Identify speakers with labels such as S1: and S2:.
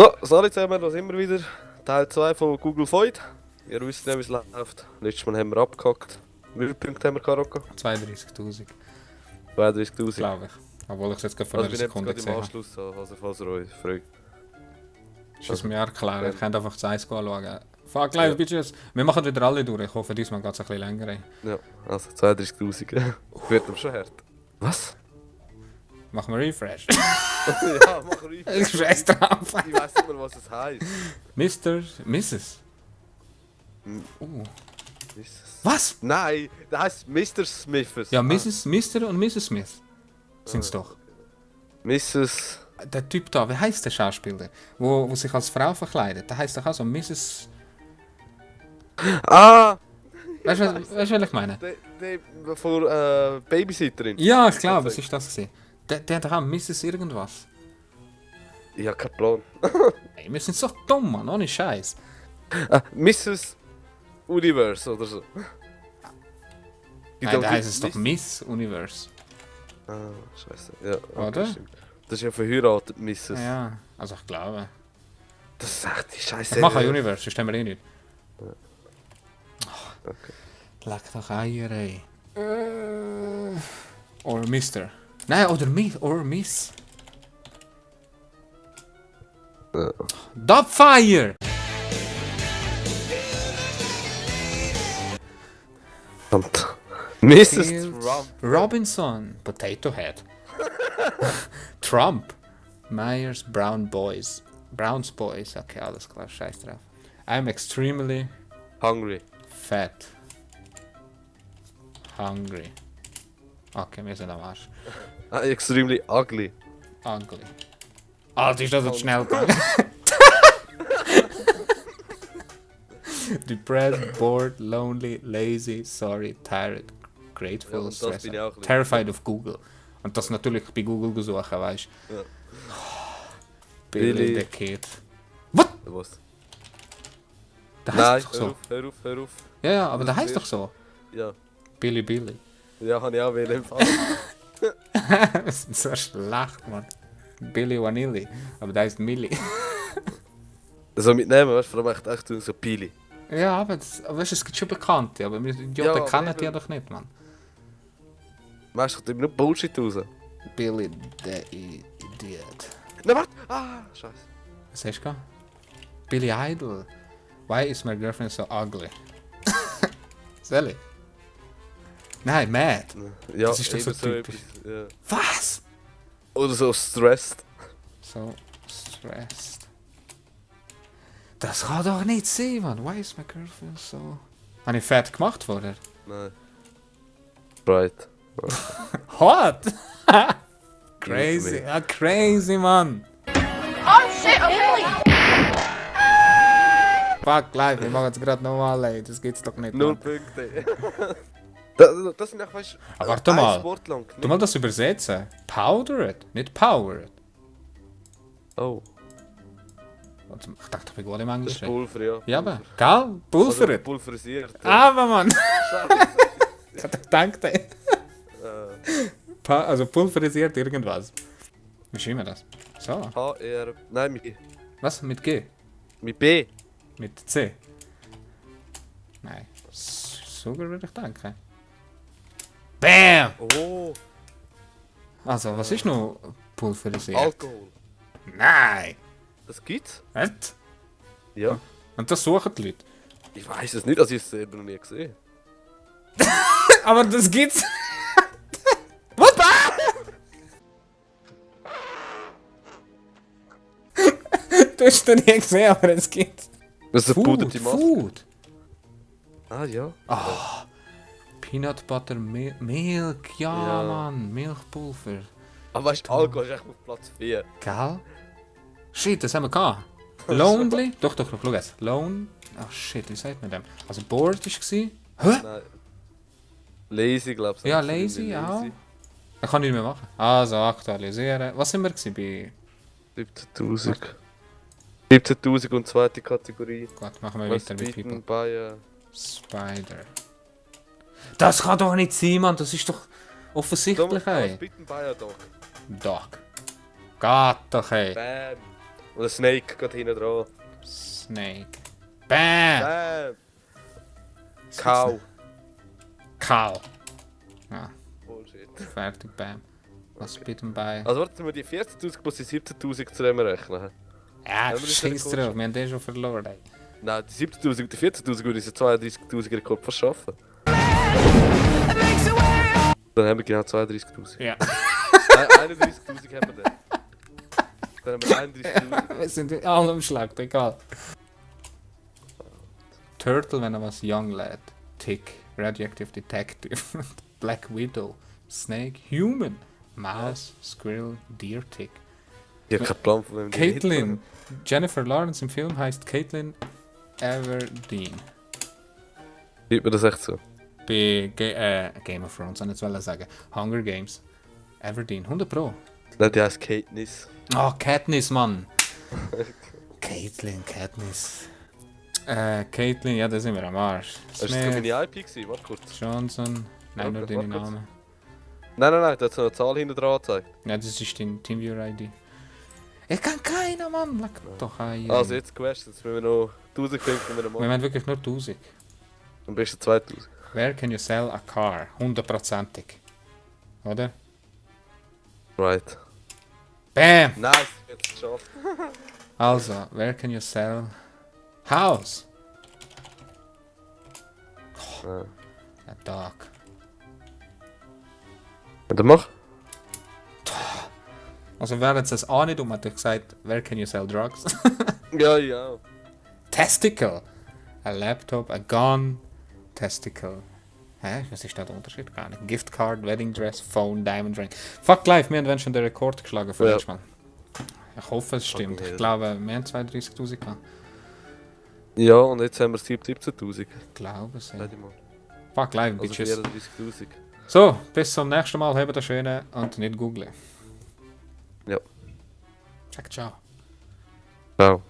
S1: So, sorry zusammen, da sind wir wieder. Teil 2 von Google Void. Ihr wisst ja, wie es läuft. Letztes Mal haben wir abgehackt. Wie viele Punkte haben wir, Karoko?
S2: 32.000,
S1: 32.000.
S2: glaube ich. Obwohl ich es jetzt gerade vor
S1: Also
S2: einer
S1: wir nehmen
S2: Sekunde
S1: es gerade
S2: gesehen
S1: im
S2: habe.
S1: Anschluss an, also falls ihr euch fragt.
S2: Ist es mir erklären?
S1: Ja.
S2: Ich könnte einfach das Eis anschauen. Fuck live,
S1: Ja.
S2: Bitches! Wir machen wieder alle durch. Ich hoffe, diesmal geht es ein bisschen länger. Ey.
S1: Ja, also 32.000. Wird aber schon hart. Was?
S2: Machen wir Refresh.
S1: Ja, mach ruhig.
S2: Ich scheiß drauf.
S1: Ich weiß nicht mehr, was es heisst.
S2: Mr. Mrs. Was?
S1: Nein, das heisst Mr. Smiths.
S2: Ja, Mr. und Mrs. Smith sind es doch.
S1: Mrs.
S2: Der Typ da, wie heißt der Schauspieler? Wo sich als Frau verkleidet. Der heißt doch auch so Mrs.
S1: Ah!
S2: Weißt du, was ich meine?
S1: Der von Babysitterin.
S2: Ja, ich glaube, es ist das gewesen. Der hat doch auch Mrs. irgendwas.
S1: Ich hab keinen Plan.
S2: Ey, wir sind so dumm, Mann, ohne Scheiß.
S1: Mrs. Universe oder so.
S2: Nein, da heißt es doch Miss Universe.
S1: Ah, scheiße. Ja, okay,
S2: Oder?
S1: stimmt. Das ist ja verheiratet, Mrs.
S2: Ja, also ich glaube.
S1: Das ist echt die Scheiße.
S2: Ich mache ein Universe, das stimmt mir eh nicht.
S1: Okay.
S2: Leck doch Eier, ey. Oder Mister. Nein, oder Miss.
S1: Ja.
S2: Dubfire!
S1: Verdammt. Mrs.
S2: Fields,
S1: Trump.
S2: Robinson. Potato Head. Trump. Myers Browns Boys. Okay, alles klar, scheiß drauf. I'm extremely
S1: Hungry.
S2: fat. Hungry. Okay, wir sind am Arsch.
S1: Extremely ugly.
S2: Ugly. Alter, ist das jetzt schnell gegangen? Depressed, bored, lonely, lazy, sorry, tired, grateful,
S1: Ja, und das
S2: stressed,
S1: bin ich auch ein bisschen.
S2: terrified of Google. Und das natürlich bei Google gesucht, weißt du?
S1: Ja.
S2: Billy the Kid. What?
S1: Was?
S2: Der
S1: Nein,
S2: heißt doch so.
S1: hör auf.
S2: Ja, ja, aber
S1: Das
S2: der heißt
S1: ist-
S2: doch so.
S1: Ja.
S2: Billy.
S1: Ja, habe ich auch wählen im Fall.
S2: Das ist so schlecht, Mann. Billy Vanilli. Aber der heißt Millie.
S1: So mitnehmen, weißt du, vor allem echt so Pili.
S2: Ja, aber weißt du, es gibt schon Bekannte, aber wir Idioten
S1: Ja,
S2: kennen
S1: eben.
S2: die ja doch nicht, Mann.
S1: Weißt du, kommt immer nur Bullshit raus.
S2: Billy the Idiot.
S1: Nein, warte! Ah, scheiße.
S2: Was hast du gehabt? Billy Idol. Why is my girlfriend so ugly? Soll ich? Nein, mad.
S1: Ja,
S2: Das ist doch so
S1: eben
S2: typisch.
S1: etwas, ja.
S2: Was?
S1: Oder so stressed.
S2: So stressed. Das kann doch nicht sein, Mann. Why is my girlfriend so... Habe ich fett gemacht vorher?
S1: Nein. Right.
S2: Hot! Crazy. Ja, crazy, Mann.
S3: Oh shit, okay.
S2: Fuck, live. Wir machen jetzt gerade nochmal, ey. Das geht's doch nicht,
S1: 0
S2: Mann.
S1: Punkte. das sind auch, weißt du,
S2: Aber warte mal.
S1: ein Wort lang.
S2: Du mal das übersetzen. Powdered, nicht powered.
S1: Oh,
S2: Ich dachte, ich bin gut im
S1: das
S2: Englisch.
S1: ist Pulver, ja.
S2: Ja, aber. Gell? Pulveret.
S1: Pulverisiert. Ja.
S2: Aber, Mann. Ich hab gedacht, ey. Also pulverisiert irgendwas. Wie schreiben wir das? So.
S1: HR. Nein, mit
S2: Was? Mit G?
S1: B.
S2: Mit C? Nein. Sugar würde ich denken. Bam!
S1: Oh,
S2: Also, was ist noch pulverisiert?
S1: Alkohol.
S2: Nein!
S1: Das gibt's?
S2: Was?
S1: Ja.
S2: Und das suchen die Leute.
S1: Ich weiß es nicht, also ich habe es selber noch nie gesehen.
S2: Aber das gibt's. What? Du hast den nie gesehen, aber es gibt.
S1: Das ist eine puderte Maske.
S2: Food.
S1: Ah, ja.
S2: Peanut Butter Milk, ja,
S1: Ja.
S2: Mann, Milchpulver.
S1: Aber weißt du, Alkohol ist echt auf Platz 4.
S2: Gell? Shit, das haben wir gehabt. Lonely? Doch, schau jetzt. Ach shit, wie sagt man dem? Also bored war Hä?
S1: Nein. Lazy, glaubst du?
S2: Ja, lazy auch. Das kann ich nicht mehr machen. Also aktualisieren. Was sind wir gewesen bei...
S1: 17.000. 17.000 und zweite Kategorie.
S2: Gut, machen wir
S1: Was
S2: weiter mit
S1: bieten
S2: People.
S1: Bayern?
S2: Spider. Das kann doch nicht sein, Mann. Das ist doch offensichtlich,
S1: Was
S2: ey.
S1: bieten Bayern doch?
S2: Doch. Geht doch, ey.
S1: Bam. Und ein Snake geht hinten dran.
S2: Snake. Bam!
S1: Bam! Cow.
S2: Cow. Ja,
S1: Bullshit.
S2: fertig, bam. Was bitten bei?
S1: Also warte, wir die 40.000 plus die 17.000 zusammen rechnen.
S2: Ja,
S1: haben wir das
S2: scheiß
S1: Rekord
S2: drauf,
S1: schon?
S2: wir haben den schon verloren. Ey.
S1: Nein, die 70.000 und die 40.000 würde unseren 32.000 Rekord fast schaffen. Dann haben wir genau 32.000.
S2: Ja.
S1: 31.000 haben wir dann. Dann haben wir 31.000.
S2: Wir sind alle am Schlag, egal. Turtle, wenn er was Young Lad. Tick, Radioactive Detective, Black Widow, Snake, Human, Mouse, Squirrel, Deer Tick.
S1: Ich habe keinen Plan von wem die
S2: Caitlin, Jennifer Lawrence im Film heißt Caitlin Everdeen.
S1: Sieht mir das echt so?
S2: Bei Game of Thrones, soll ich jetzt sagen. Hunger Games. Everdeen, 100 Pro.
S1: Nein, die heisst Katniss.
S2: Oh, Katniss, Mann. Katniss. Caitlin, ja, da sind wir am Arsch.
S1: Hast du das
S2: Smith,
S1: meine IP gewesen? Warte kurz.
S2: Johnson, nein, nur
S1: Okay,
S2: deine
S1: warte kurz.
S2: Namen.
S1: Nein, da hat so eine Zahl hinten dran gezeigt.
S2: Ja, das ist dein TeamViewer-ID. Ich kann keiner, Mann. Leck doch ein.
S1: Also jetzt Quest, jetzt müssen wir noch 1000 Punkte
S2: Wir
S1: machen.
S2: haben wirklich nur 1000.
S1: Am besten 2000.
S2: Where can you sell a car? 100%ig. Oder?
S1: Right.
S2: Bam!
S1: Nice, jetzt geschafft.
S2: Also, where can you sell house?
S1: Ja.
S2: A dog.
S1: Und dann mach.
S2: Also, wer jetzt das auch nicht um hat gesagt, where can you sell drugs?
S1: Ja, ja.
S2: Testicle. A laptop, a gun, testicle. Hä? Was ist da der Unterschied? Gar nicht. Gift card, wedding dress, phone, diamond ring. Fuck life, wir haben schon den Rekord geschlagen für
S1: Ja.
S2: letztes Mal. Ich hoffe, es stimmt.
S1: Fucking hell.
S2: Ich glaube, wir haben 32.000 gehabt.
S1: Ja, und jetzt haben wir 17.000.
S2: Ich glaube es. Ja.
S1: Warte mal.
S2: Fuck life,
S1: Also
S2: bitches.
S1: 34.000.
S2: So, bis zum nächsten Mal. Habt das Schöne und nicht googlen.
S1: Ja.
S2: Ciao, ciao.
S1: Ciao.